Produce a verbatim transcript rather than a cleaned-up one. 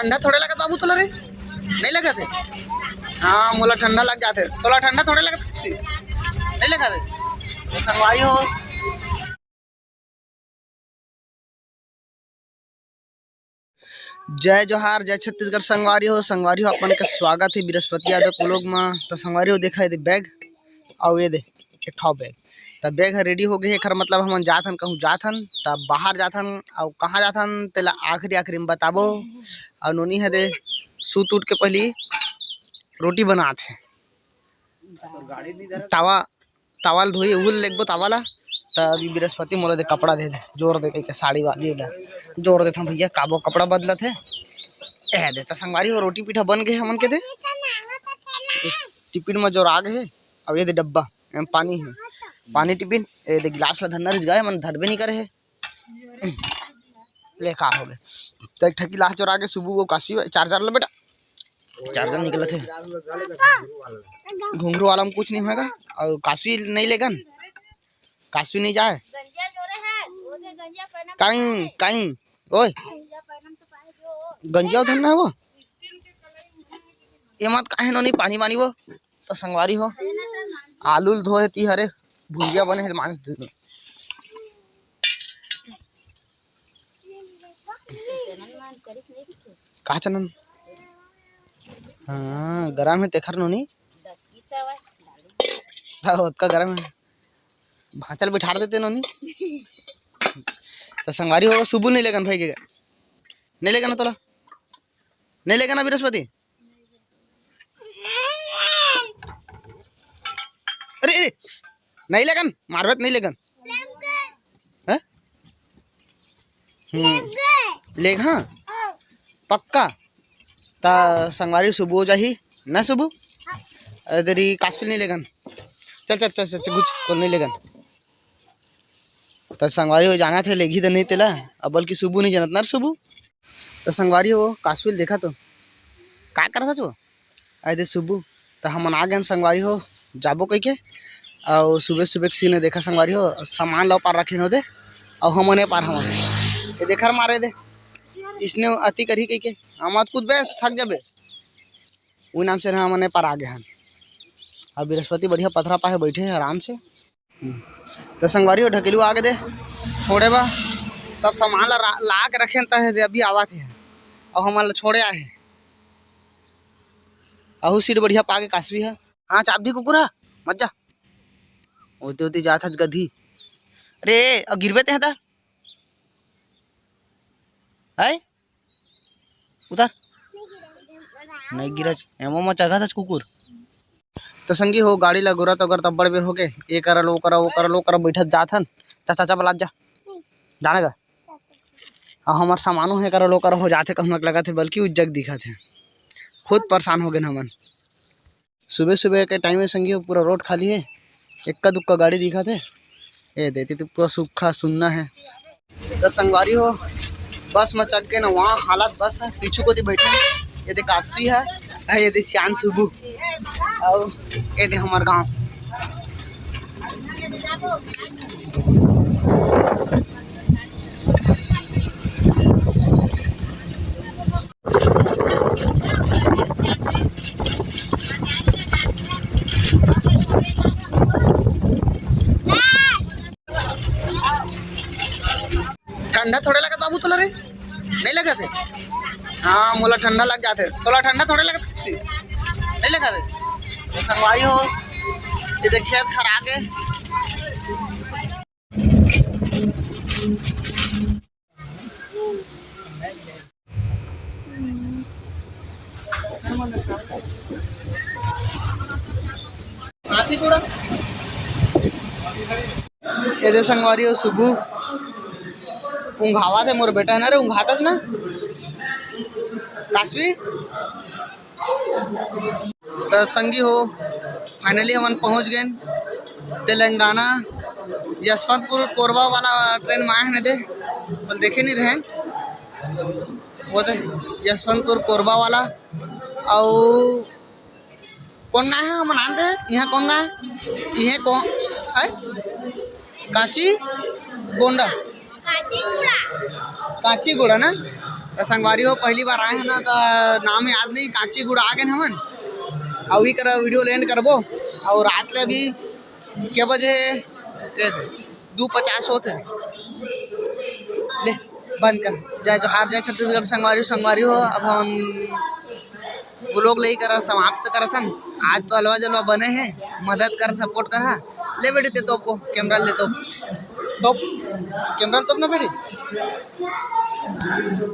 ठंडा थोड़े लगत बाबू तोला रे? नहीं लगत हे? हाँ, मोला ठंडा लग जाथे। तोला ठंडा थोड़े लगत हे? नहीं लगत हे? तो संगवारी हो, जय जोहार, जय छत्तीसगढ़ संगवारी हो। संगवारी हो, अपन के स्वागत हे बृहस्पति यादव के vlog म। तो संगवारी हो, देखा ये दे bag, अउ ये दे एक ठो bag। त bag ह ready हो गे हे, एखर मतलब हमन जात हन, कहूँ जात हन, त बाहर जात हन, अउ कहाँ जात हन तेला आखिरी आखिरी में बताबो। अउ नोनी ह दे सूत उठ के पहली रोटी बनात हे। तावा, तावा ल धोई, उहू ल लेगबो तावा ला। त अभी बृहस्पति मोला दे कपड़ा दे दे, जोर दे कहिके साड़ी वाड़ी ला जोर देथन भैया, काबो कपड़ा बदलत हे। ए दे त संगवारी हो, रोटी पीठा बन गे हे हमन के दे। टिफिन म जोर आ गे हे। अब ये दे डब्बा, एम पानी हे, पानी टिफिन, ये दे गिलास ला धरना रिस गाय मन धरबे नहीं करे हे। ले का हो गए, तो एक ठकी लाश चोरा के सुबह वो काशवी चार्जर ले बेटा, चार्जर निकलत हे। घुंघरू वाला में कुछ नहीं होएगा। और काशवी नहीं लेगन, काशवी नहीं जाए। काई काई ओए, गंजिया उधर ना वो, ये मत काहे नो नहीं पानी वानी वो। तो संगवारी हो, आलू ल धोए ती हरे, भुंजिया बने हे मांस दे। का चनन? हाँ, गरम हे तेखर नोनी। हाँ, ओतका गरम हे। भांचा ल बिठार देते नोनी। तो संगवारी हो, सुबह नहीं लेगन भाई के। नहीं लेगन तोला? नहीं लेगन ना बृहस्पति? अरे, अरे, नहीं लेगन, मारबे त नहीं लेगन। हैं? हम्म। लेग हाँ? पक्का? त संगवारी सुबह हो जाही, ना सुबह? अरे तेरी काशवी नहीं लेगन। चल, चल, चल, चल, चल, कुछ को नहीं लेगन। त संगवारी हो जाना थे, लेगी त नहीं तेला, अब बल्कि सुबह नहीं जानत ना रे सुबह। त संगवारी हो, काशवी ल देखा तो, का करत हस वो? आए दे सुबह, त हमन आ गए संगवारी हो, जाबो कहिके। अउ सुबह सुबह के सीन देखा संगवारी हो, सामान ला पार रखे होते, अउ हमन ए पार हमन। ये देखर मारे दे, इसने अति करही कहिके, हम कूद बे, थक जाबे। वो नाम से ना हमन ए पार आ गए हन। अब बृहस्पति बढ़िया पथरा पाहे बैठे हैं आराम से। त संगवारी हो, ढकेलू आगे दे, छोड़े बा, सब सामान ला रा-, ला के रखे त हे दे, अभी आवत हे, अउ हमन ला छोड़े आए हे। अहू सीट बढ़िया पागे काशवी ह। हाँ, चाप दी कुकुर ह, मत जा। ओती ओती जात हच गधी। अरे, अ गिरबे ते ह त। हाय? उतर। नहीं गिरच, एमो म चघत हच कुकुर। त संगी हो, गाड़ी ला गुरत अगर तब्बड़ बेर होगे, ए करल, ओ करल, ओ करल, ओ करल, बैठत जात हन। चा, चाचा बलात जा। जाने का? अउ हमर सामानो हे करल, ओ करल हो जाथे, कहूँ लगत हे, बल्कि उज्जग दिखत हे। खुद परेशान हो गेन हमन। सुबह सुबह के टाइम हे संगी हो, पूरा रोड खाली हे, एक्का दुक्का गाड़ी दिखत हे। ए देती तो पूरा सूखा सुन्ना हे। त संगवारी हो, बस म चढ़ के ना, वहाँ हालत बस हे, पीछू कोती बैठे हे। ये दे काशवी हे, ये दे सियान सुबू, अउ ये दे हमर गाँव। ठंडा थोड़े लगत बाबू तोला रे? नहीं लगत हे? हाँ, मोला ठंडा लग जाथे। तोला ठंडा थोड़े लगत हे? नहीं लगत हे? तो संगवारी हो, ये देख खेत खर आगे। हाथी घोड़ा। ये दे संगवारी हो, सुबू ऊँघावत हे मोर बेटा हे ना रे, ऊँघातस ना काशवी। त संगी हो, finally हमन पहुँच गेन तेलंगाना, यशवंतपुर कोरबा वाला ट्रेन म आए हन दे, पर देखे नहीं रहेन। वो दे यशवंतपुर कोरबा वाला। अउ कौन गाँव हे हमन आन दे? इहाँ कौन गाँव हे? इहे कौन हे? काची गोंडा। काचीगुड़ा। काचीगुड़ा ना? त संगवारी हो, पहली बार आए हैं ना, त नाम याद नहीं, कांची गुड़ा आ गए हमन। अउ ई करा वीडियो ल end करबो। अउ रात ले अभी के बजे हे? ये दे, दू पचास होत हे। ले, बंद कर। जय जोहार, जय छत्तीसगढ़ संगवारी हो, संगवारी हो। अब हम vlog ल ई करा समाप्त करत हन। आज तो हलवा जलवा बने हे, मदद कर, support कर हा। ले बेटी, ते तोप को, camera ले तोप, तोप, camera तोप ना बेटी।